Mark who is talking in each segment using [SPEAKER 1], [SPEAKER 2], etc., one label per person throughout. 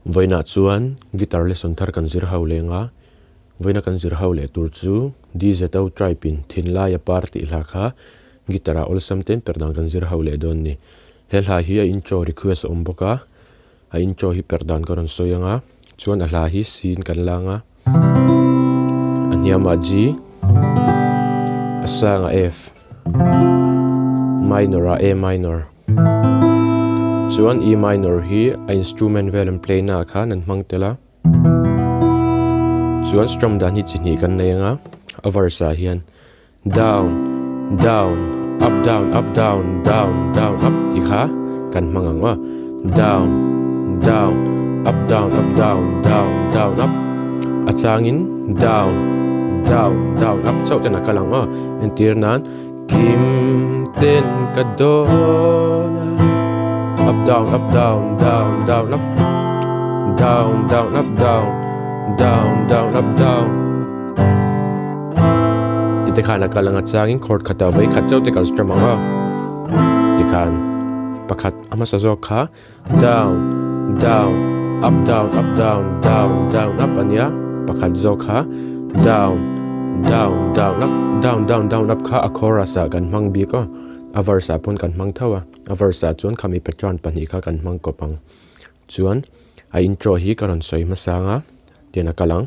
[SPEAKER 1] Vawiinah chuan guitar lesson thar kan zir ho leng a, vawiina kan zir ho leh tur chu DZO tribe in thinlai a par tih hla kha guitar ah awlsam ten per dan kan zir ho leh dawn ni. He hla hi a intro request a awm bawk a, a intro hi per dan ka rawn sawi ang a, chuan a hla hi C in kan lang a, a hniamah G, a sangah F, minor ah A minor. Chuan E minor hi a instrument vel an play na ah khan an hmang tel a. Chuan strum dan hi chi hnih kan nei ang a, a verse ah hian down, down, up down, up down, down, down, up tih kha kan hmang ang aw. Down, down, up down, up down, down, down, up a changin down, down, down, up chauh ten a kal ang aw. Entir nan. Kim ten ka dawn a Up down up down down down up Down down up down down down up down Tite khan a kal anga changin chord khatah vawi khat chauh te kan strum ang a Tikhan pakhat a hmasa zawk kha down down up down up down down down up a nia pakhat zawk kha down down down up down down down up kha a chorus ah kan hmang bik aw a verse ah pawn kan hmang tho a a verse ah chuan khami pattern pahnih kha kan hmang kawp ang chuan a intro hi ka rawn sawi hmasa ang a tian a kal ang.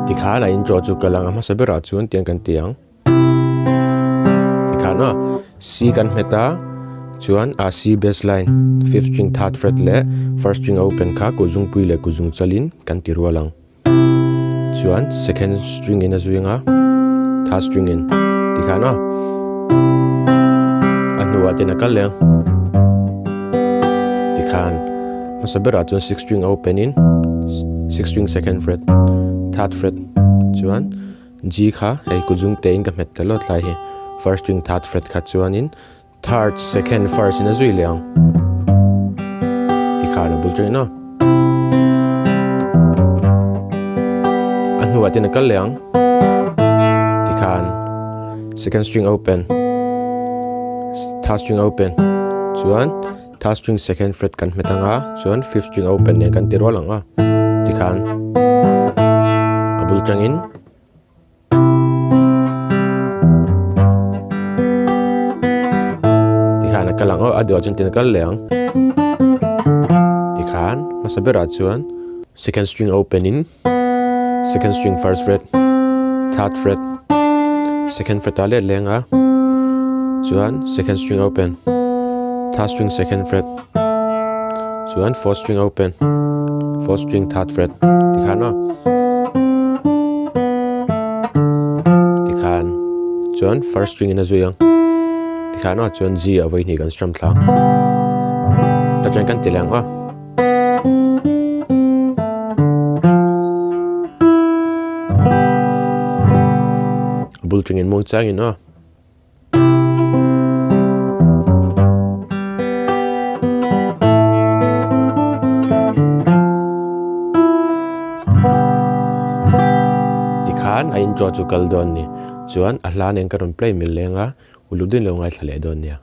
[SPEAKER 1] Tikhan a intro chu ka lang a hmasa berah chuan tiang kan ti ang tikhan aw C kan hmet a chuan a C bass line fifth string third fret leh first string a open kha kuzungpui leh kuzung chalin kan ti rual ang. Chuan second string in a zui anga third string in tikhan aw a hnuah ten a kal leh ang tikhan hmasa berah chuan six string a open in six string second fret third fret chuan G kha hei kut zung te in ka hmet tel lawt lai hi first string third fret kha chuanin Third, second, first in a zui leh ang. Tikhan a bul tawhin a. A hnuah ten a kal leh ang. Tikhan second string open, third string open chuan third string second fret kan hmet ang a chuan fifth string open nen kan ti rual ang a. Tikhan a bul tangin. Tikhan a kal ang aw a duhah chuan tin a kal leh ang tikhan hmasa berah chuan second string a open in second string first fret third fret second fret ah let leh ang a chuan second string a open third string second fret chuan fourth string a open fourth string third fret tikhan aw tikhan chuan first string in a zui ang tikhan aw chuan G a vawi hnih kan strum thla tah chuan kan ti leh ang aw a bul tangin muang changin aw. Tikhan a intro chu kal dawn ni. Chuan a hla nen ka rawn play mil leng a, uluk deuhin lo ngaithla leh dawn nia.